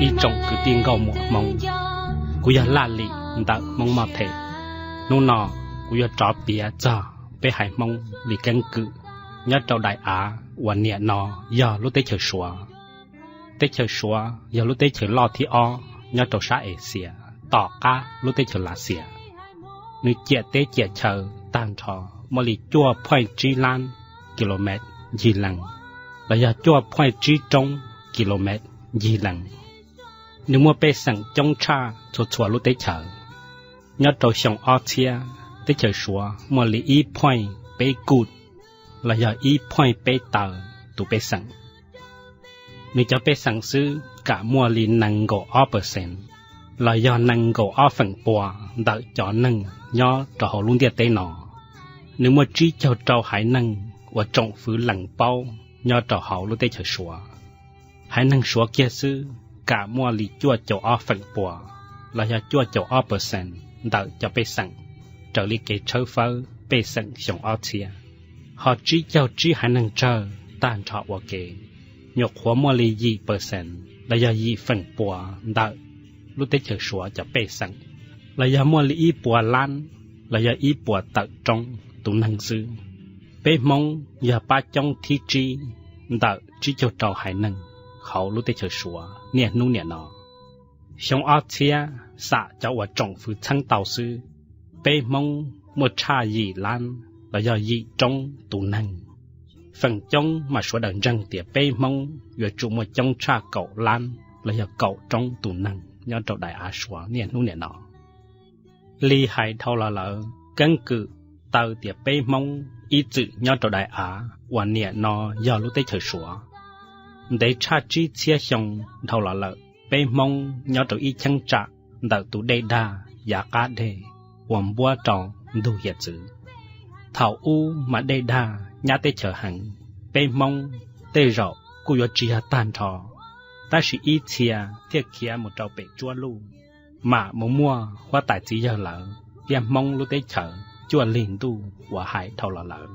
Ib tsoom kwv tij nkauj muam Hmoob, kuv yog Laj Lim ntawm Hmoob Moj Them. Hnub no kuv yuav rov piav txog peb haiv Hmoob li keeb kwm nyob rau daim av uas niam no yog lub teb chaws Suav. Teb chaws Suav yog lub teb chaws loj thib ob nyob rau sab Axias tom qab lub teb chaws Lav Xias. Nws ciam teb ciam chaw tag nrho muaj li cuaj phuaj tsib lab kilomev ncig lees, los yog cuaj phuaj tsib roob kilomev ncig lees. Nws muaj pej xeem coob tshaj txhua txhua lub teb chaws. Nyob rau xyoo ob txhiab, teb chaws Suav muaj li ib phuaj peb kuj, los yog ib phuaj peb taw tus pej xeem. Nws cov pej xeem xwb kam muaj li nees nkaum ob percent, los yog nees nkaum ob feem pua ntawm cov neeg nyob rau hauv lub ntiaj teb no. Nws muaj tsib caug rau haiv neeg uas tsoom fwv lees paub nyob rau hauv lub teb chaws Suav. Haiv neeg Suav kiag xwb kam muaj li cuaj caum ob feem pua, los yog cuaj caum ob percent ntawm cov pej xeem, raws li kev tshawb fawb pej xeem xyoo ob txhiab. Ho tsib caug tsib haiv neeg tsawg tag nrho ua ke, nyuam qhuav muaj li yim percent, los yog yim feem pua ntawm lub teb chaws Suav cov pej xeem, los yog muaj li ib puas lab, los yog ib puas tawm roob tus neeg xwb. Peb Hmoob yog pab coob thib tsib ntawm tsib caug rau haiv neeg hauv lub teb chaws Suav niaj hnub niam no. Xyoo ob txhiab xam cov uas tsoom fwv txheeb tau xwb, peb Hmoob muaj tshaj yim lab, los yog yim roob tus neeg. Feem coob mas sawv daws ntseeg tias peb Hmoob yuav tsum muaj coob tshaj kaum lab, los yog kaum roob tus neeg nyob rau daim av Suav niaj hnub niam no. Li hais dhau los lawm, keeb kwm taw tias peb Hmoob ib txwm nyob rau daim av uas niam no yog lub teb chaws Suav. Ntev tshaj tsib txhiab xyoo dhau los lawm, peb Hmoob nyob rau ib cheeb tsam ntawm tus dej dag yav qab deg uas npuab rau ntug hiav txwv. Thaum ub mas dej dag nyab teb chaws heev, peb Hmoob tej zaum kuj yuav tsis yog tag nrho, tab sis ib txhia thiaj khiav mus rau pem Tsuab Luj, mam mus muaj huab tais txiv yawg lawv thiab Hmoob lub teb chaws cuaj lig ntuj uas hais dhau los lawm.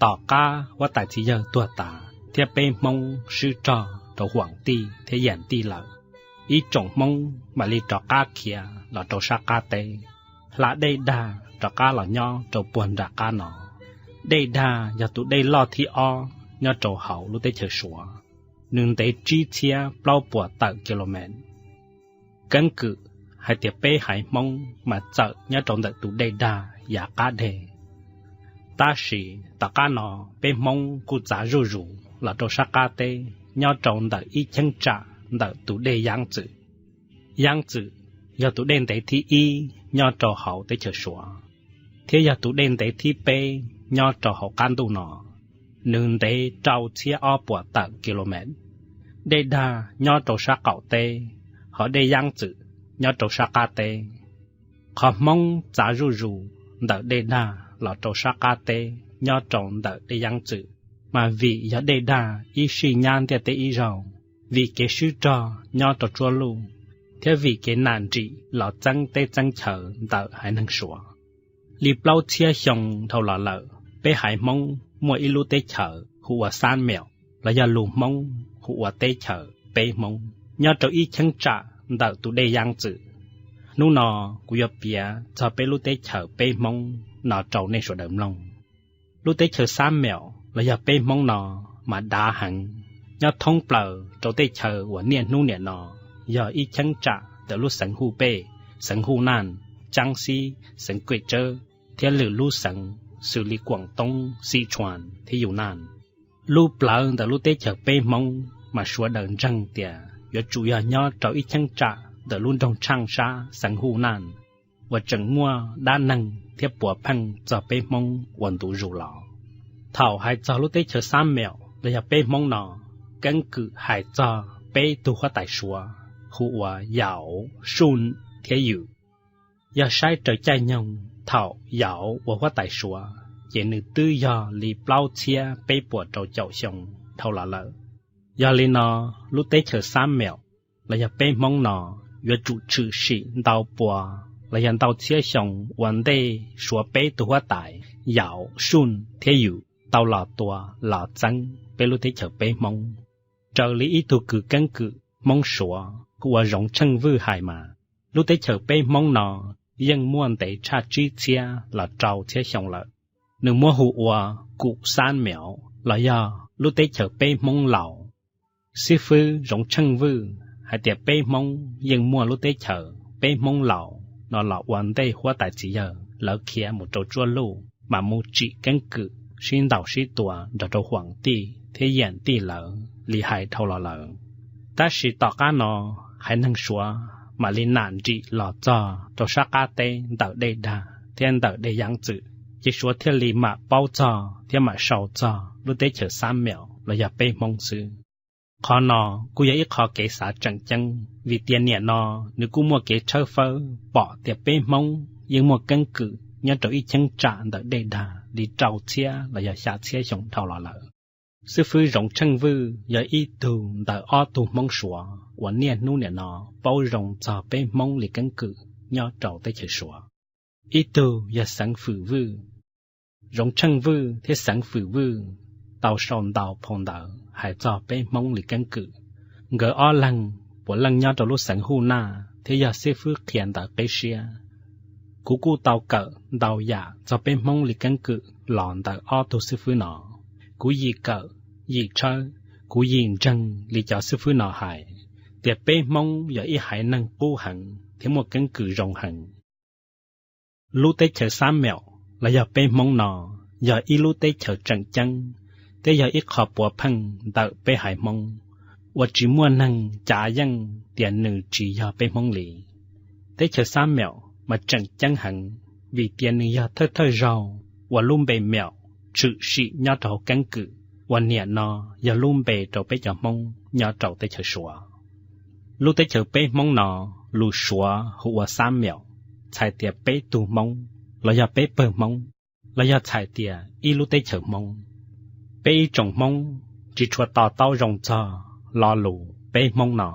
Tom qab huab tais txiv yawg tuag tas thiab peb Hmoob swb rog rau huam tij thiab yam tij lawm, ib tsoom Hmoob mam li rov qab khiav los rau sab qab teb, hla dej dag rov qab los nyob rau puag nram qab no. Dej dag yog tus dej loj thib ob nyob rau hauv lub teb chaws Suav, nws ntev tsib txhiab plaub puas tawm kilomev. Keeb kwm hais tias peb haiv Hmoob mas txawm nyob rau ntawm tus dej dag yav qab deg. Tab sis tom qab no peb Hmoob kuj txav zuj zus los rau sab qab teb nyob rau ntawm ib cheeb tsam ntawm tus dej Yaab Txwm. Yaab Txwm yog tus dej ntev thib ib nyob rau hauv teb chaws Suav, thiab yog tus dej ntev thib peb nyob rau hauv qab ntuj no. Nws ntev rau txhiab ob puas tawm kilomev. Dej dag nyob rau sab qaum teb, ho dej Yaab Txwm nyob rau sab qab teb. Qhov Hmoob txav zuj zus ntawm dej dag los rau sab qab teb nyob rau ntawm dej Yaab Txwm, mas vim yog dej dag ib sij nyab ntiaj teb ib zaug, vim kev swb rog nyob rau Tsuab Luj, thiab vim kev nam nrim los txeeb teb txeeb chaw ntawm haiv neeg Suav. Li plaub txhiab xyoo dhau los lawm, peb haiv Hmoob muaj ib lub teb chaws hu ua Xab Meem, los yog lus Hmoob hu ua teb chaws peb Hmoob, nyob rau ib cheeb tsam ntawm tus dej Yaab Txwm. Hnub no kuv yuav piav txog peb lub teb chaws peb Hmoob no rau nej sawv daws mloog. Lub teb chaws Xab Meem los yog peb Hmoob no mas dav heev, nyob thoob plaws rau tej chaw uas niaj hnub niam no yog ib cheeb tsam ntawm lub xeev Huj Pej, xeev Huj Naj, Tsaab Xib, xeev Kuem Tsawb, thiab lwm lub xeev xws li Kuam Toob, Xij Tshuas thiab Yus Naj. Lub plawv ntawm lub teb chaws peb Hmoob mas sawv daws ntseeg tias yuav tsum yog nyob rau ib cheeb tsam ntawm lub nroog Tshaaj Sab xeev Huj Naj, uas tseem muaj dab neeg thiab puav pheej txog peb Hmoob ua ntu zus los. Thaum hais txog lub teb chaws Xab Meem los yog peb Hmoob no, keeb kwm hais txog peb tug huab tais Suav hu ua Yauv, Suj thiab Yus. Yog saib raws caij nyoog thaum Yauv ua huab tais Suav ces nws twb yog li plaub txhiab peb puas rau caum xyoo dhau los lawm. Yog li no, lub teb chaws Xab Meem los yog peb Hmoob no yuav tsum tshwm sim ntau puas los yog ntau txhiab xyoo ua ntej Suav peb tug huab tais Yauv, Suj thiab Yus tau los tua los txeeb peb lub teb chaws peb Hmoob. Raws li ib tug kws keeb kwm Hmoob Suav hu ua Zoov Tsheej Vwj hais mas, lub teb chaws peb Hmoob no yeej muaj ntev tshaj tsib txhiab los rau txhiab xyoo lawm. Nws muab hu ua Kum Xab Meum los yog lub teb chaws peb Hmoob laus. Xib fwb Zoov Tsheej Vwj hais tias peb Hmoob yeej muaj lub teb chaws peb Hmoob laus no los ua ntej huab tais txiv yawg lawv khiav mus rau Tsuab Luj mas mus tsim keeb kwm sib ntaus sib tua nrog rau Huam Tij thiab Yam Tij lawv li hais dhau los lawm. Tab sis tom qab no haiv neeg Suav mam li nam nrim los txog rau sab qab teb ntawm Dej Dag thiab ntawm Dej Yaav Txwm, ces Suav thiaj li mam paub txog thiab mam sau txog lub teb chaws Xab Meum los yog peb Hmoob xwb. Qhov no kuj yog ib qho kev xav tseem ceeb, vim tias niam no nws kuj muaj kev tshawb fawb pom tias peb Hmoob yeej muaj keeb kwm nyob rau ib cheeb tsam ntawm Dej Dag li rau txhiab los yog xya txhiab xyoo dhau los lawm. Xib fwb Zoov Tsheej Vwj yog ib tug ntawm ob tug Hmoob Suav uas niaj hnub niam no paub zoo txog peb Hmoob li keeb kwm nyob rau teb chaws Suav. Ib tug yog Xeev Fwm Vwj. Zoov Tsheej Vwj thiab Xeev Fwm Vwj tau sau ntau phau ntawv hais txog peb Hmoob li keeb kwm. Nkawd ob leeg puav leej nyob rau lub xeev Huj Naj thiab yog xib fwb qhia ntawv qib siab. Kuv kuj tau kawm ntau yam txog peb Hmoob li keeb kwm los ntawm ob tug xib fwb no. Kuv yim kawm, yim tshawb, kuv yim ntseeg li cov xib fwb no hais tias peb Hmoob yog ib haiv neeg qub heev thiab muaj keeb kwm zoo heev. Lub teb chaws Xab Meum los yog peb Hmoob no yog ib lub teb chaws tseem ceeb thiab yog ib qho puav pheej ntawm peb haiv Hmoob uas tsis muaj neeg cav yeej tias nws tsis yog peb Hmoob li. Teb chaws Xab Meum mas tseem ceeb heev vim tias nws yog thawj thawj zaug uas lub npe Meum tshwm sim nyob rau hauv keeb kwm uas niam no yog lub npe rau peb cov Hmoob nyob rau teb chaws Suav. Lub teb chaws peb Hmoob no, lus Suav hu ua Xab Meum, txhais tias peb tug Hmoob los yog peb pawg Hmoob, los yog txhais tias ib lub teb chaws Hmoob. Peb ib tsoom Hmoob tsis tshua to taub zoo txog lo lus peb Hmoob no.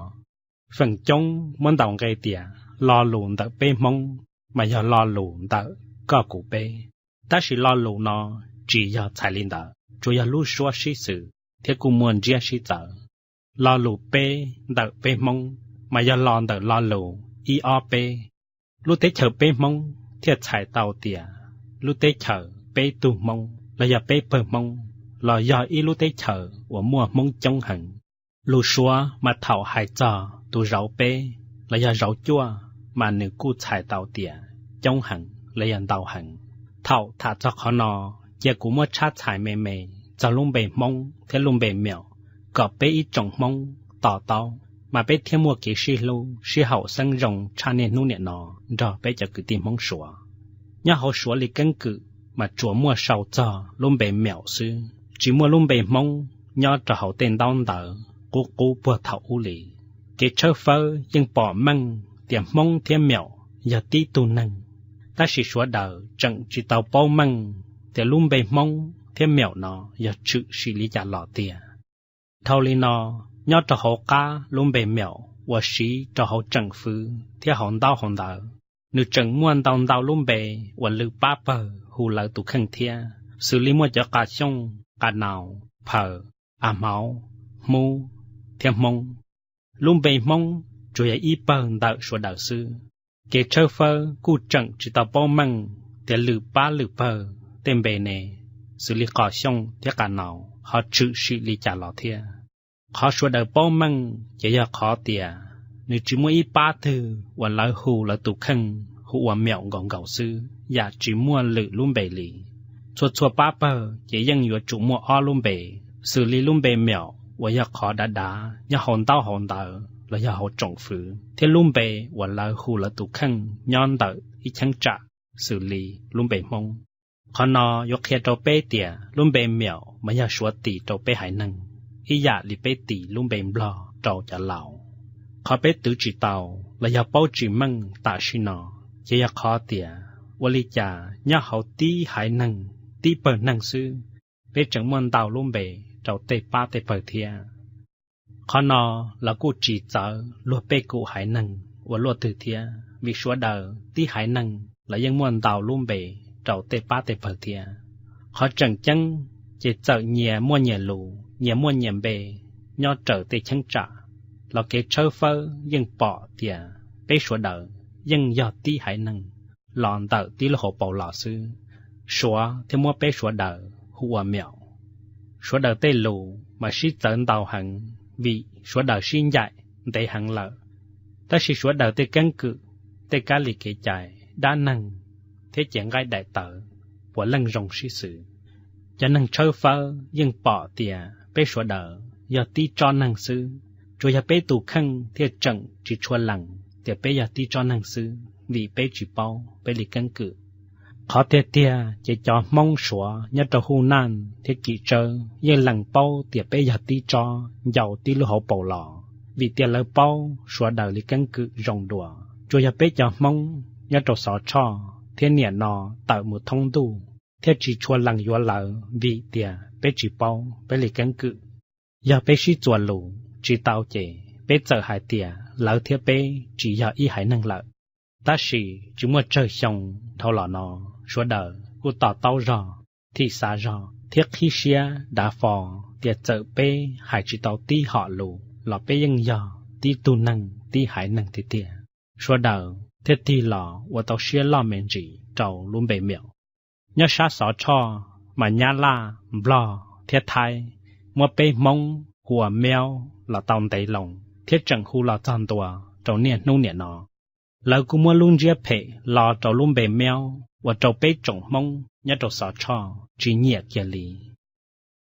Feem coob muab ntaus nqe tias lo lus ntawm peb Hmoob mas yog lo lus ntawm koj kuv peb. Tab sis lo lus no tsis yog txhais li ntawd, tsuas yog lub suab sib xws thiab kuj muaj ntsiab sib txawv. Lo lus peb ntawm peb Hmoob mas yog los ntawm lo lus ib ob peb. Lub teb chaws peb Hmoob thiaj txhais tau tias lub teb chaws peb tug Hmoob los yog peb pawg Hmoob, los yog ib lub teb chaws uas muaj Hmoob coob heev. Lus Suav mas thaum hais txog tus zauv peb los yog zauv cuaj mas nws kuj txhais tau tias coob heev los yog ntau heev. Thaum tham txog qhov no, cia kuv muab tshab txhais me me txog lub npe Hmoob thiab lub npe Meum kom peb ib tsoom Hmoob to taub mas peb thiaj muaj kev sib hlub sib haum xeeb zoo tshaj niaj hnub niam no nrog peb cov kwv tij Hmoob Suav. Nyob hauv Suav li keeb kwm mas tsuas muaj sau txog lub npe Meum xwb, tsis muaj lub npe Hmoob nyob rau hauv tej ntaub ntawv qub qub puag thaum ub li. Kev tshawb fawb yeej pom meej tias Hmoob thiab Meum yog tib tug neeg, tab sis sawv daws tseem tsis tau paub meej tias lub npe Hmoob thiab Meum no yog tshwm sim li cas los tiag. Dhau li no, nyob rau hauv qab lub npe Meum uas siv rau hauv tseem fwv thiab hauv ntaub hauv ntawv, nws tseem muaj ntau ntau lub npe uas lwm pab pawg hu lawv tus kheej thiab, xws li muaj cov Qa Xyooj, Qa Nau, Phaws, A Hmauv, Hmub thiab Hmoob. Lub npe Hmoob tsuas yog ib pawg ntawm sawv daws xwb. Kev tshawb fawb kuj tseem tsis tau paub meej tias lwm pab lwm pawg tej npe ne, xws li Qa Xyooj thiab Qa Nau ho tshwm sim li cas los thiab. Qhov sawv daws paub meej ces yog qhov tias nws tsis muaj ib pab twg uas lawv hu lawv tus kheej hu ua Meum nkaus nkaus xwb, yam tsis muaj lwm lub npe li. Txhua txhua pab pawg ces yeej yuav tsum muaj ob lub npe, xws li lub npe Meum uas yog qhov dav dav nyob hauv ntaub hauv ntawv los yog hauv tsoom fwv, thiab lub npe uas lawv hu lawv tus kheej nyob ntawm ib cheeb tsam, xws li lub npe Hmoob. Qhov no yuav qhia rau peb tias lub npe Meum mas yog Suav tis rau peb haiv neeg, ib yam li peb tis lub npe Nplog rau cov Laus. Qhov peb twv tsis tau los yog paub tsis meej tam sim no ces yog qhov tias ua li cas nyob hauv tib haiv neeg, tib pawg neeg xwb, peb tseem muaj ntau lub npe rau tej pab tej pawg thiab. Qhov no los kuj tsis txawv luag pej kum haiv neeg ua luaj twg thiab, vim sawv daws tib haiv neeg los yeej muaj ntau lub npe rau tej pab tej pawg thiab. Qhov tseem ceeb ces txawm nyias muaj nyias lus, nyias muaj nyias npe nyob raws tej cheeb tsam, los kev tshawb fawb yeej pom tias peb Suav daws yeej yog tib haiv neeg los ntawm tib lub hauv paus los xwb. Suav thiaj muab peb Suav daws hu ua Meum. Suav daws tej lus mas sib txawv ntau heev vim Suav daws sib ncaim ntev heev lawm, tab sis Suav daws tej keeb kwm, tej kab li kev cai, dab neeg thiab cev nqaij daim tawv puav leej zoo sib xws. Cov neeg tshawb fawb yeej pom tias peb Suav daws yog tib tsob neeg xwb, tsuas yog peb tus kheej thiaj tseem tsis tshua lees tias peb yog tib tsob neeg xwb vim peb tsis paub peb li keeb kwm. Qhov tiag tiag ces cov Hmoob Suav nyob rau Huj Naj thiab Kim Tsawb yeej lees paub tias peb yog tib tsob ncau tib lub hauv paus los vim tias lawv paub Suav daws li keeb kwm zoo dua. Tsuas yog peb cov Hmoob nyob rau Xov Tshoj thiab niam no tawm mus thoob ntuj thiaj tsis tshua lees yuav lawv vim tias peb tsis paub peb li keeb kwm. Yog peb sib txuas lus tsis tau ces peb txawm hais tias lawv thiab peb tsis yog ib haiv neeg lawm. Tab sis tsis muaj tsawg xyoo dhau los no, Suav daws kuj to taub zog, thim xav zog thiab qhib siab dav fo tias txawm peb hais tsis tau tib hom lus los peb yeej yog tib tug neeg tib haiv neeg tiag tiag. Suav daws thiaj tig los ua tau siab loj me ntsis rau lub npe Meum. Nyob sab Xov Tshoj mas Nyab Laj, Nplog thiab Thaib muab peb Hmoob hu ua Meub los tau ntev loo thiab tseem hu los txog ntua rau niaj hnub niam no. Lawv kuj muab lub ntsiab phem lo rau lub npe Meub ua rau peb tsoom Hmoob nyob rau Xov Tshoj tsis nyiam kiag li.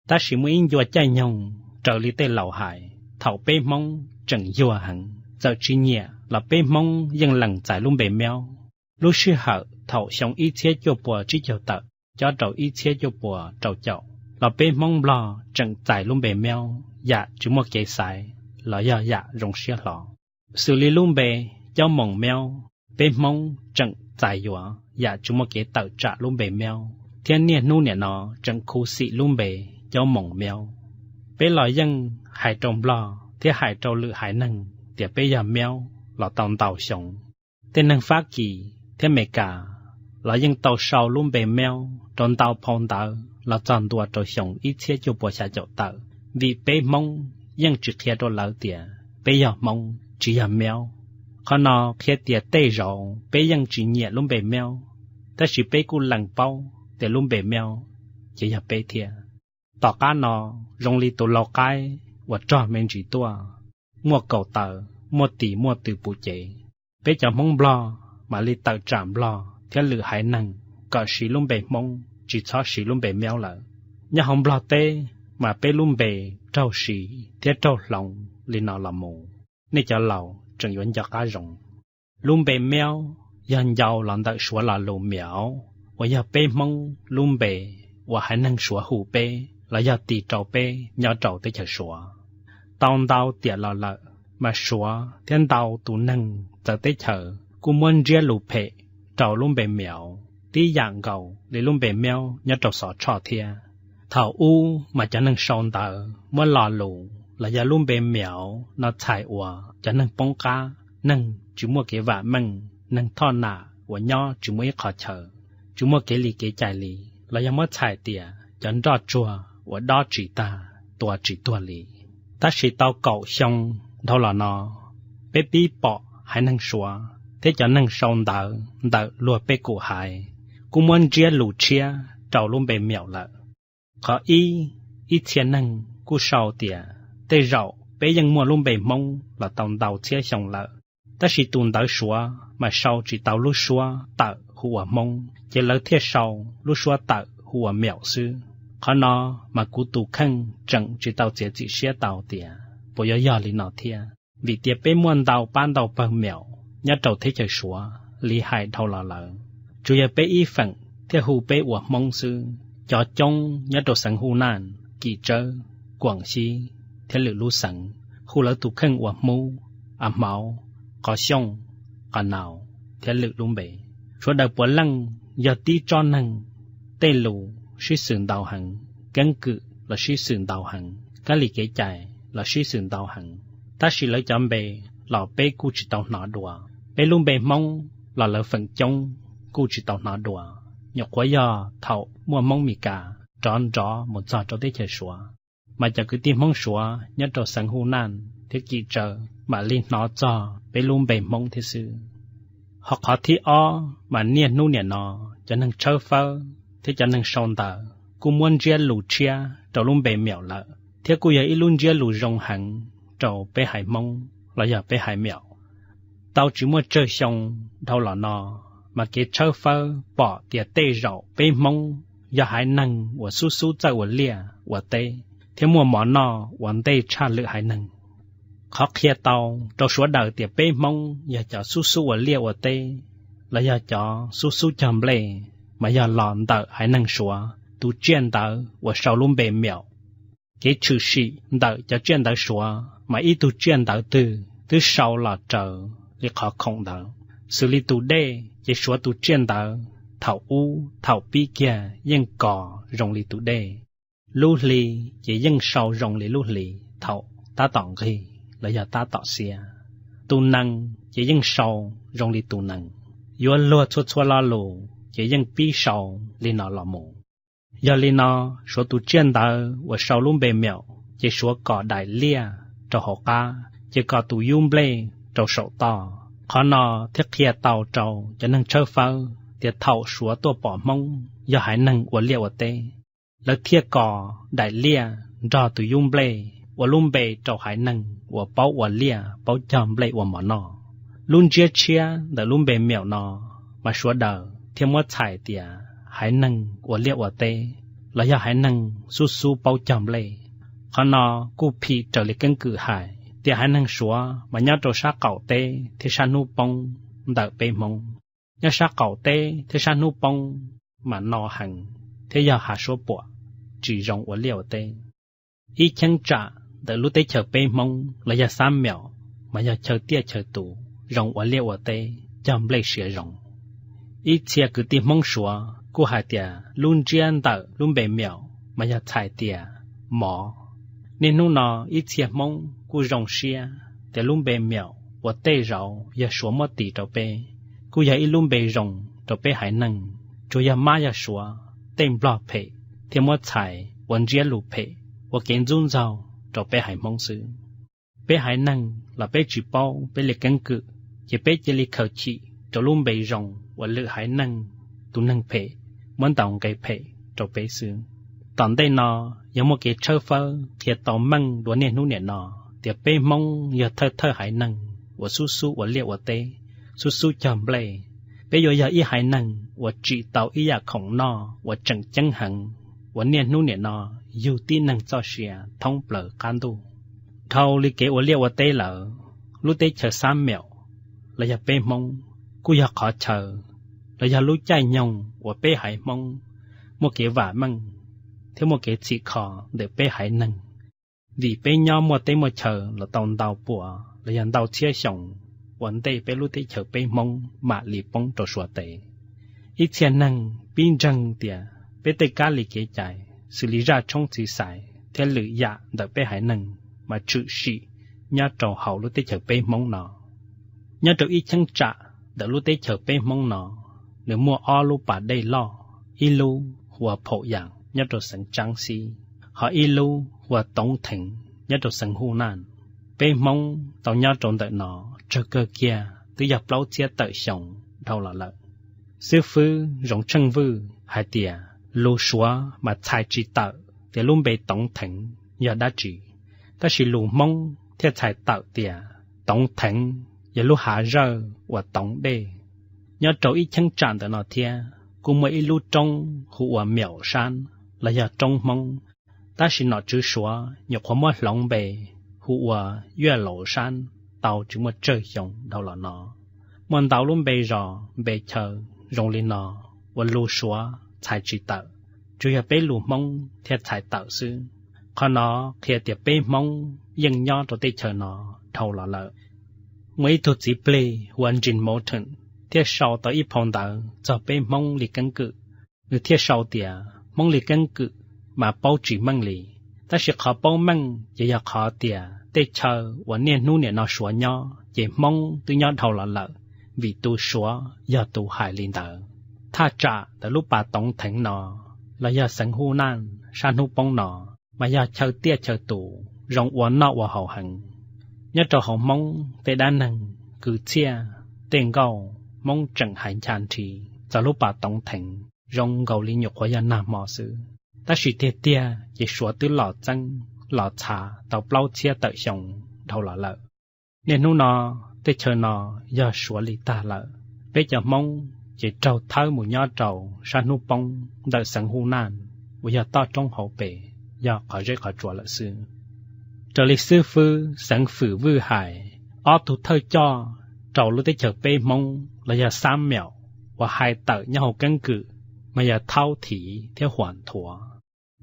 Tab sis muaj ib ncua caij nyoog raws li tej laus hais, thaum peb Hmoob tseem yuag heev txawm tsis nyiam los peb Hmoob yeej lees txais lub npe Meub. Lub sij hawm thaum xyoo ib txhiab cuaj puas tsib caug tawm cob rau ib txhiab cuaj puas rau caum los peb Hmoob Nplog tseem txais lub npe Meub yam tsis muaj kev xaiv los yog yam zoo siab hlo. Xws li lub npe Caub Moos Meub, peb Hmoob tseem txais yuav yam tsis muaj kev tawm tsam lub npe Meub thiab niaj hnub niam no tseem khuv xim lub npe Caub Moos Meub. Peb los yeej hais rau Nplog thiab hais rau lwm haiv neeg tias peb yog Meub los tau ntau xyoo. Tej neeg Fab Kis thiab Mes Kas los yeej tau sau lub npe Meub rau ntau phau ntawv los txog ntua rau xyoo ib txhiab cuaj puas xya caum tawm vim peb Hmoob yeej tsis qhia rau lawv tias peb yog Hmoob tsis yog Meub. Qhov no qhia tias tej zaum peb yeej tsis nyiam lub npe Meub, tab sis peb kuj lees paub tias lub npe Meub ces yog peb thiab. Tom qab no zoo li tus lau qaib uas rog me ntsis tuaj, muaj kaus taws, muaj tis muaj tw puv cev, peb cov Hmoob Nplog mam li tawm tsam Nplog thiab lwm haiv neeg kom siv lub npe Hmoob tsis txhob siv lub npe Meub lawm. Nyob hauv Nplog teb mas peb lub npe raug siv thiab raug hloov li no los mus, nej cov laus tseem yuav nco qab zoo. Lub npe Meub yog ncau los ntawm Suav lo lus Meum uas yog peb Hmoob lub npe uas haiv neeg Suav hu peb los yog tis rau peb nyob rau teb chaws Suav. Tau ntau tiam los lawm mas Suav thiab ntau tus neeg txawv teb chaws kuj muab ntsiab lus phem rau lub npe Meum tib yam nkaus li lub npe Meub nyob rau Xov Tshoj thiab. Thaum ub mas cov neeg sau ntawv muab lo lus los yog lub npe Meum no txhais ua cov neeg poob qab, neeg tsis muaj kev vam meej, neeg thoj nam uas nyob tsis muaj ib qho chaw, tsis muaj kev li kev cai li, los yog muab txhais tias cov nroj tsuag uas dob tsis tag, tua tsis tuag li. Tab sis tau kaum xyoo dhau los no, peb pib pom haiv neeg Suav thiab cov neeg sau ntawv ntawm luag pej kum haiv kuj muab ntsiab lus tshiab rau lub npe Meum lawm. Qhov ib, ib txhia neeg kuj sau tias tej zaum peb yeej muaj lub npe Hmoob los tau ntau txhiab xyoo lawm, tab sis tus ntawv Suav mas sau tsis tau lub suab tawm hu ua Hmoob ces lawv thiaj sau lub suab tawm hu ua Meum xwb. Qhov no mas kuv tus kheej tseem tsis tau txiav txim siab tau tias puas yuav yog li no thiab, vim tias peb muaj ntau pab ntau pawg Meum nyob rau teb chaws Suav li hais dhau los lawm. Tsuas yog peb ib feem thiaj hu peb ua Hmoob xwb. Cov coob nyob rau xeev Hu Naj, Kim Tsawb, Kuam Xyib thiab lwm lub xeev hu lawv tus kheej ua Hmub, A Hmauv, Qos Xyooj, Qos Naus thiab lwm lub npe. Sawv daws puav leej yog tib tsob neeg, tej lus sib xws ntau heev, keeb kwm los sib xws ntau heev, kab li kev cai los sib xws ntau heev, tab sis lawv cov npe los peb kuj tsis tau hnov dua. Peb lub npe Hmoob los lawv feem coob kuj tsis tau hnov dua, nyuam qhuav yog thaum muaj Hmoob Mes Kas rov nrov mus txog rau teb chaws Suav, mas cov kwv tij Hmoob Suav nyob rau xeev Huj Naj thiab Kim Tsawv mam li hnov txog peb lub npe Hmoob thiab xwb. Ho qhov thib ob mas niaj hnub niam no cov neeg tshawb fawb thiab cov neeg sau ntawv kuj muab ntsiab lus tshiab rau lub npe Miaum lawm, thiab kuj yog ib lub ntsiab lus zoo heev rau peb haiv Hmoob los yog peb haiv Miaum. Tau tsis muaj tsawg xyoo dhau los no, mas kev tshawb fawb pom tias tej zaum peb Hmoob yog haiv neeg uas xub xub txawj ua liaj ua teb thiab muaj mov noj ua ntej tshaj lwm haiv neeg. Qhov qhia tau rau sawv daws tias peb Hmoob yog cov xub xub ua liaj ua teb los yog cov xub xub cog nplej, mas yog los ntawm haiv neeg Suav tus tsiaj ntawv uas sau lub npe Miaum. Kev tshwm sim ntawm cov tsiaj ntawv Suav mas ib tug tsiaj ntawv twg twb sau los raws li qhov khoom ntawd. Xws li tus dej ces Suav tus tsiaj ntawv thaum ub thaum pib kiag yeej kos zoo li tus dej. Lub hli ces yeej sau zoo li lub hli thaum tab tom nqig los yog tab tom xiab. Tus nees ces yeej sau zoo li tus nees. Yuav luag txhua txhua lo lus ces yeej pib sau li no los mus. Yog li no, Suav tus tsiaj ntawv uas sau lub npe Miaum ces Suav kos daim liaj rau hauv qab, ces kos tus yub nplej rau saum toj. Qhov no thiaj qhia tau rau cov neeg tshawb fawb tias thaum Suav tuaj pom Hmoob yog haiv neeg ua liaj ua teb, lawv thiaj kos daim liaj nrog tus yub nplej ua lub npe rau haiv neeg uas paub ua liaj paub cog nplej ua mov noj. Lub ntsiab tshiab ntawm lub npe Miaum no mas sawv daws thiaj muab txhais tias haiv neeg ua liaj ua teb los yog haiv neeg xub xub paub cog nplej. Qhov no kuj phim raws li keeb kwm hais tias haiv neeg Suav mas nyob rau sab qaum teb thiab sab hnub poob ntawm peb Hmoob. Nyob sab qaum teb thiab sab hnub poob mas no heev thiab yog hav suab puam, tsis zoo ua liaj ua teb. Ib cheeb tsam ntawm lub teb chaws peb Hmoob los yog Xab Miaum mas yog chaw tiaj chaw tus zoo ua liaj ua teb cog nplej siav zoo. Ib txhia kwv tij Hmoob Suav kuj hais tias lub ntsiab ntawm lub npe Miaum mas yog txhais tias mov. Niaj hnub no ib txhia Hmoob kuj zoo siab tias lub npe Miaum uas tej zaum yog Suav muab tis rau peb, kuj yog ib lub npe zoo rau peb haiv neeg, tsuas yog mab yog Suav tej Nplog phem thiaj muab txhais ua ntsiab lus phem ua kev ntxub ntxaug rau peb haiv Hmoob xwb. Peb haiv neeg los peb tsis paub peb li keeb kwm, ces peb cia li khaws chim rau lub npe zoo uas lwm haiv neeg tus neeg phem muab ntaus nqe phem rau peb xwb. Tom ntej no yog muaj kev tshawb fawb qhia tau meej dua niaj hnub niam no tias peb Hmoob yog thawj thawj haiv neeg uas xub xub ua liaj ua teb, xub xub cog nplej. Peb yuav yog ib haiv neeg uas tsim tau ib yam khoom noj uas tseem ceeb heev, uas niaj hnub niam no yug tib neeg txoj sia thoob plaws qab ntuj. Dhau li kev ua liaj ua teb lawm, lub teb chaws Xab Miaum los yog peb Hmoob kuj yog qhov chaw los yog lub caij nyoog uas peb haiv Hmoob muaj kev vam meej thiab muaj kev txhim kho ntawm peb haiv neeg, vim peb nyob muaj teb muaj chaw los tau ntau puas los yog ntau txhiab xyoos ua ntej peb lub teb chaws peb Hmoob mam li poob rau Suav tes. Ib txhia neeg pib ntseeg tias peb tej kab li kev cai, xws li zaj tshoob txiv xais thiab lwm yam ntawm peb haiv neeg mas tshwm sim nyob rau hauv lub teb chaws peb Hmoob no. Nyob rau ib cheeb tsam ntawm lub teb chaws peb Hmoob no, nws muaj ob lub pas dej loj, ib lub hu ua Phaum Yas nyob rau xeev Tsaab Xib, ho ib lub hu ua Toov Theev nyob rau xeev Huj Naj. Peb Hmoob tau nyob rau ntawm no tsawg kawg kiag twb yog plaub txhiab tawm xyoo dhau los lawm. Xib fwb Zoov Tsheej Vwj hais tias lus Suav mas txhais tsis tawm tias lub npe Toov Theev yog dab tsi, tab sis lus Hmoob thiaj txhais tawm tias Toov Theev yog lub hav zawj uas toov dej. Nyob rau ib cheeb tsam ntawm no thiab kuj muaj ib lub roob hu ua Miaum Sab los yog roob Hmoob, tab sis nom tswv Suav nyuam qhuav muab hloov npe hu ua Yuaj Laus Sab tau tsis muaj tsawg xyoo dhau los no. Muaj ntau lub npe zos npe chaw zoo li no uas lus Suav txhais tsis tawm, tsuas yog peb lus Hmoob thiaj txhais tawm xwb. Qhov no qhia tias peb Hmoob yeej nyob rau tej chaw no dhau los lawm. Muaj ib tug txiv plig hu ua Jim Moulton thiaj sau tau ib phau ntawv txog peb Hmoob li keeb kwm. Nws thiaj sau tias Hmoob li keeb kwm mas paub tsis meej li, tab sis qhov paub meej ces yog qhov tias tej chaw uas niaj hnub niam no Suav nyob ces Hmoob twb nyob dhau los lawm, vim tus Suav yog tus hais li ntawd. Thaj tsam ntawm lub pas Toov Theev no los yog xeev Huj Naj sab hnub poob no mas yog chaw tiaj chaw tus zoo ua noj ua haus heev. Nyob rau hauv Hmoob tej dab neeg kwv txhiaj, tej nkauj Hmoob tseem hais ncha nrhi txog lub pas toov theev zoo nkaus li nyuam qhuav yog nag hmo xwb. Tab sis tiag tiag ces Suav twb los txeeb los txhav tau plaub txhiab tawm xyoo dhau los lawm. Niaj hnub no tej chaw no yog Suav li tag lawm. Peb cov Hmoob ces raug thawb mus nyob rau sab hnub poob ntawm xeev Hu Naj uas yog toj roob hauv pes, yog qhov zeb qhov tsua lawm xwb. Raws li xib fwb xeev Fwm Vwj hais, ob tug thawj coj rau lub teb chaws peb Hmoob los yog xab meem uas hais tawm nyob hauv keeb kwm mas yog Thaub Thiv thiab Huam Nthuav.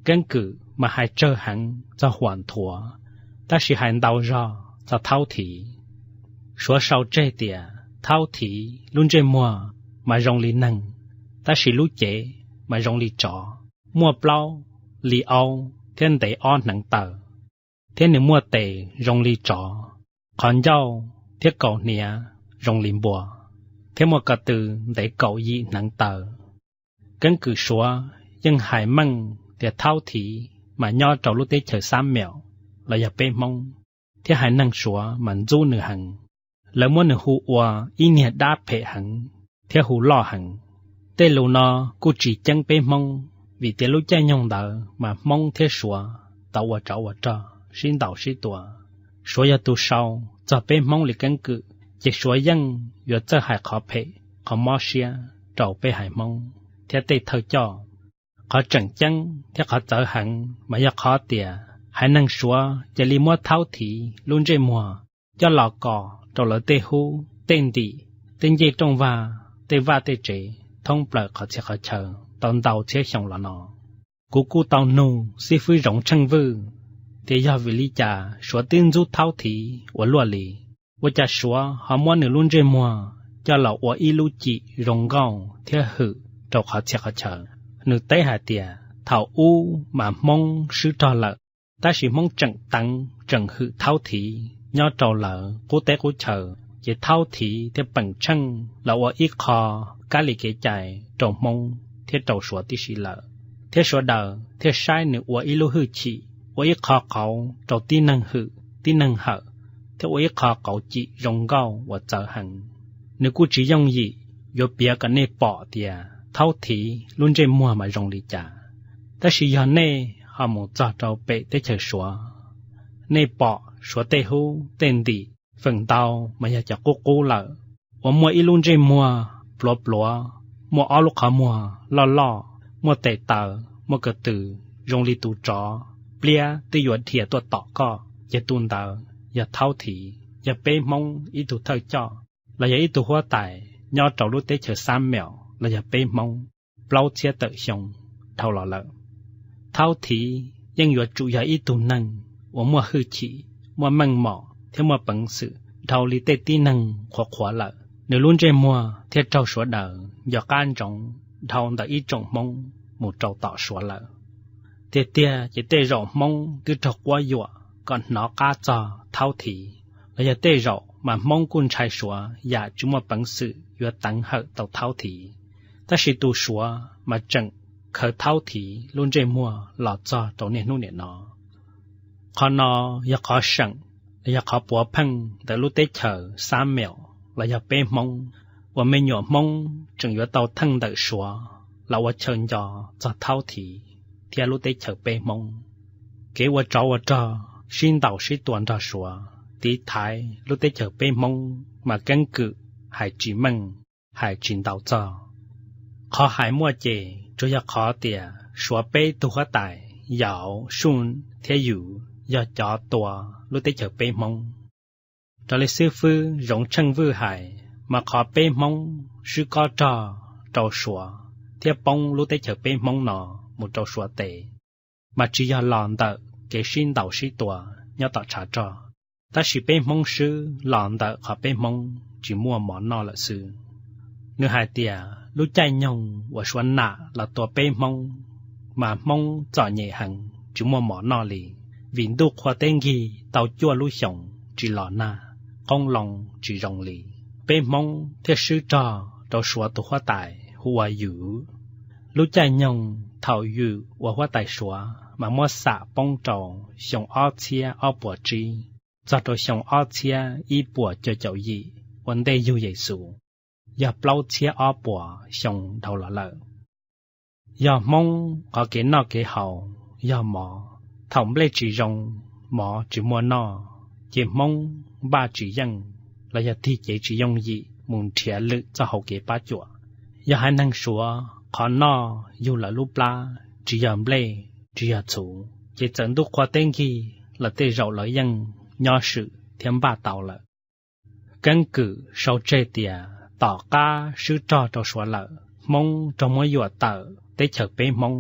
Keeb kwm mas hais tsawg heev txog Huam Nthuav, tab sis hais ntau zog txog Thaub Thiv. Suav sau tseg tias Thaub Thiv lub ntsej muag mas zoo li neeg, tab sis lub cev mas zoo li tsov, muaj plaub li aub thiab ntev ob hneev taw, thiab nws muaj tes zoo li tsov, qhov ncauj thiab kaus hniav zoo li npua, thiab muaj ko tw ntev kaum yim hneev taw. Keeb kwm Suav yeej hais meej tias Thaub Thiv mas nyob rau lub teb chaws xab meem los yog peb Hmoob, thiab haiv neeg Suav mas ntxub nws heev. Lawv muab nws hu ua ib niag dab phem heev thiab hu loj heev. Tej lus no kuj tsis ceeb peb Hmoob, vim tias lub caij nyoog ntawd mas Hmoob thiab Suav tau ua tsov ua rog sib ntaus sib tua. Suav yog tus sau txog peb Hmoob li keeb kwm, ces Suav yeej yuav txawj hais qhov phem qhov mob siab rau peb haiv Hmoob thiab tej thawj coj. Qhov tseem ceeb thiab qhov txawv heev mas yog qhov tias haiv neeg Suav cia li muab Thaub Thiv lub ntsej muag coj los kos rau lawv tej hub tej ntim, tej ncej rooj vag, tej vaj tej tsev thoob plaws qhov txhia qhov chaw tau ntau txhiab xyoo los no. Kuv kuj tau nug xib fwb Zoov Tsheej Vwj tias yog vim li cas Suav twb ntxub Thaub Thiv ua luaj li, ua cas Suav ho muab nws lub ntsej muag coj los ua ib lub cim zoo nkauj thiab hwm rau qhov txhia qhov chaw. Nws teb hais tias thaum ub mas Hmoob swb rog lawm, tab sis Hmoob tseem teev tseem hwm Thaub Thiv nyob rau lawv qub teb qub chaw, ces Thaub Thiv thiaj peem tsheej los ua ib qho kab li kev cai rau Hmoob thiab rau Suav tib si lawm, thiab sawv daws thiaj saib nws ua ib lub hwj chim, ua ib qho qauv rau tib neeg hwm tib neeg hawm, thiab ua ib qho qauv cim zoo nkauj uas txawv heev. Nws kuj tsis yooj yim yuav piav kom nej pom tias Thaub Thiv lub ntsej muag mas zoo li cas, tab sis yog nej ho mus txog rau pem teb chaws Suav, nej pom Suav tej hub tej ntim feem ntau mas yog cov qub qub lawm, uas muaj ib lub ntsej muag pluav pluav, muaj ob lub qhov muag loj loj, muaj tes taw, muaj ko tw, zoo li tus tsov, pliab twb yuav dhia tuaj tom koj, ces tus ntawd yog Thaub Thiv, yog peb Hmoob ib tug thawj coj los yog ib tug huab tais nyob rau lub teb chaws Xab Meem los yog peb Hmoob plaub txhiab tawm xyoo dhau los lawm. Thaub Thiv yeej yuav tsum yog ib tug neeg uas muaj hwj chim, muaj meej mom thiab muaj peev xwm dhau li tej tib neeg qhuav qhuav lawm, nws lub ntsej muag thiaj raug sawv daws nco qab ntsoov dhau ntawm ib tsoom Hmoob mus rau tom Suav lawm. Tiag tiag ces tej zaum Hmoob twb raug quab yuam kom hnov qab txog Thaub Thiv, los yog tej zaum mas Hmoob kuj ntshai Suav yam tsis muaj peev xwm yuav teev hawm tau Thaub Thiv. Tab sis tus Suav mas tseem khaws Thaub Thiv lub ntsej muag los txog rau niaj hnub niam no. Qhov no yog qhov seem, yog qhov puav pheej ntawm lub teb chaws Xab Meem los yog peb Hmoob, uas me nyuam Hmoob tseem yuav tau theej ntawm Suav los ua chaw nco txog Thaub Thiv thiab lub teb chaws peb Hmoob. Kev ua tsov ua rog sib ntaus sib tua nrog Suav tiv thaiv lub teb chaws peb Hmoob mas keeb kwm hais tsis meej, hais tsis ntau txog. Qhov hais muaj ces tsuas yog qhov tias Suav peb tug huab tais Yauv, Suj thiab Yus yog cov tua lub teb chaws peb Hmoob. Raws li xib fwb Zoov Tsheej Vwj hais, mas qhov peb Hmoob swb kob rog rau Suav thiab poob lub teb chaws peb Hmoob no mus rau Suav tes, mas tsis yog los ntawm kev sib ntaus sib tua nyob tom tshav rog, tab sis peb Hmoob swb los ntawm qhov peb Hmoob tsis muaj mov noj lawm xwb. Nws hais tias lub caij nyoog uas Suav nam los tua peb Hmoob, mas Hmoob txom nyem heev tsis muaj mov noj li, vim ntuj qhua teb nkig tau cuaj lub xyoos tsis los nag, qoob loo tsis zoo li. Peb Hmoob thiaj swb rog rau Suav tus huab tais hu ua Yus. Lub caij nyoog thaum Yus ua huab tais Suav mas muab xam poob rau xyoo ob txhiab ob puas tsib txog rau xyoo ob txhiab ib puas cuaj caum yim ua ntej yug Yes Xus, yog plaub txhiab ob puas xyoo dhau los lawm. Yog Hmoob qhov kev noj kev haus yog mov. Thaum nplej tsis zoo, mov tsis muaj noj, ces Hmoob npaj tsis yeej los yog tig cev tsis yooj yim mus nrhiav lwm txoj hauv kev pab cuam. Yog haiv neeg Suav qhov noj yug lawv lub plab tsis yog nplej tsis yog txhuv, ces txawm ntuj qhua teb nkig los tej zaum lawv yeej nyob swm thiab npaj tau lawm. Keeb kwm sau tseg tias tom qab swb rog rau Suav lawm, Hmoob raug muab yuam tawm teb chaws peb Hmoob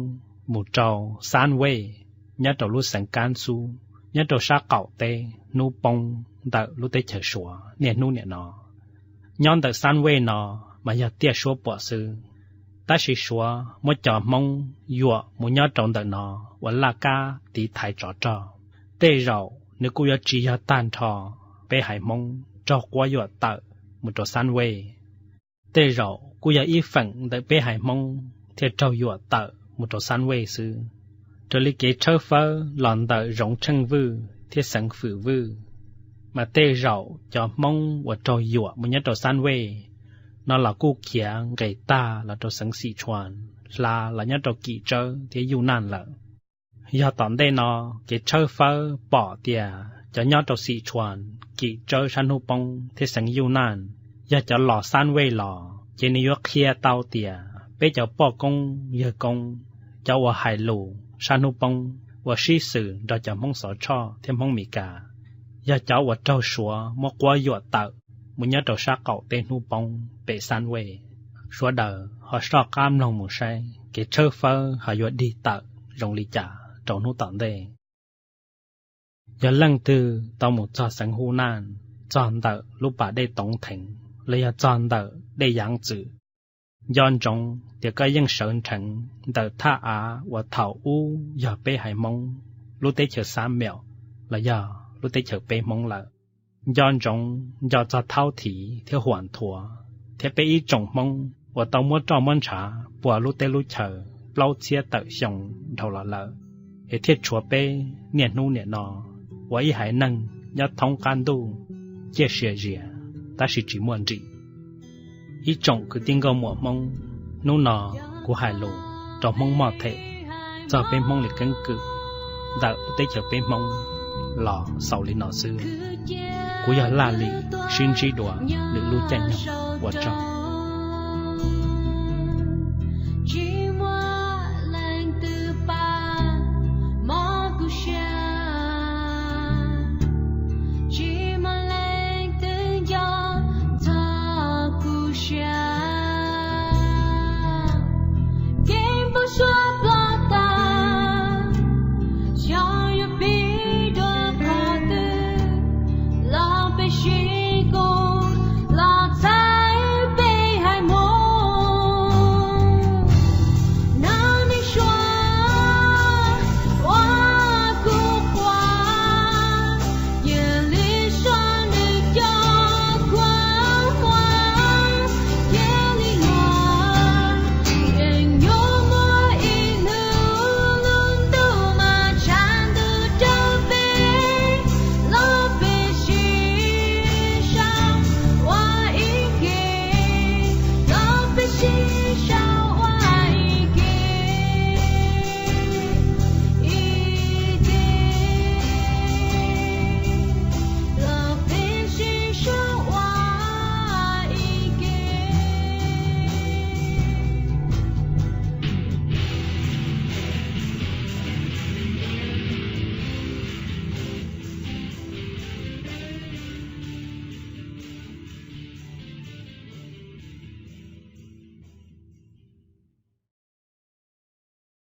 mus rau Xab Vej, nyob rau lub xeev Kab Xub, nyob rau sab qaum teb hnub poob ntawm lub teb chaws Suav niaj hnub niam no. Nyob ntawm Xab Vej no mas yog tiaj suab puam xwb, tab sis Suav muab cov Hmoob yuam mus nyob rau ntawm no ua laj kab tiv thaiv tsov rog. Tej zaum nws kuj yuav tsis yog tag nrho peb haiv Hmoob raug quab yuam tawm mus rau Xab Vej. Tej zaum kuj yog ib feem ntawm peb haiv Hmoob thiaj raug yuam tawm mus rau Xab Vej xwb. Raws li kev tshawb fawb los ntawm Zoov Tsheej Vwj thiab Xeev Fwm Vwj, mas tej zaum cov Hmoob uas raug yuam mus nyob rau Xab Vej no los kuj khiav nqes tag los rau xeev Xim Tshuas, hla los nyob rau Kim Tsawb thiab Yuj Naj lawm. Yog tom ntej no kev tshawb fawb pom tias cov nyob rau Xim Tshuas, Kim Tsawb sab hnub poob thiab xeev Yuj Naj yog cov los Xab Vej los, ces nws yuav qhia tau tias peb cov poj koob yawg koob, cov uas hais lus sab hnub poob uas sib xws nrog cov Hmoob Xov Tshoj thiab Hmoob Mes Kas, yog cov uas raug Suav muab quab yuam tawm mus nyob rau sab qaum teb hnub poob pem Xab Vej. Sawv daws ho soj qab mloog mus saib kev tshawb fawb ho yuav dig tawm zoo li cas rau hnub tom ntej. Yog leej twg tau mus txog xeev Hub Naj, txog ntawm lub pas dej Toov Theev los yog txog ntawm dej Yaav Txwm, nco ntsoov tias koj yeej sawv nrheev ntawm thaj av uas thaum ub yog peb haiv Hmoob lub teb chaws Xab Meem los yog lub teb chaws peb Hmoob lawm. Nco ntsoov nco txog Thaub Thiv thiab Huam Thuav thiab peb ib tsoom Hmoob uas tau muab roj muab ntshav pua lub teb lub chaws plaub txhiab tawm xyoo dhau los lawm, es thiaj tshuav peb niaj hnub niam no ua ib haiv neeg nyob thoob qab ntuj ciaj sia zias tab sis tsis muaj nrim. Ib tsoom kwv tij nkauj muam Hmoob, hnub no kuv hais lus rau Hmoob moj them txog peb Hmoob li keeb kwm ntawm lub teb chaws peb Hmoob los xaus li no xwb. Kuv yog Laj Lim, sib ntsib dua lwm lub caij nyoog, ua tsaug.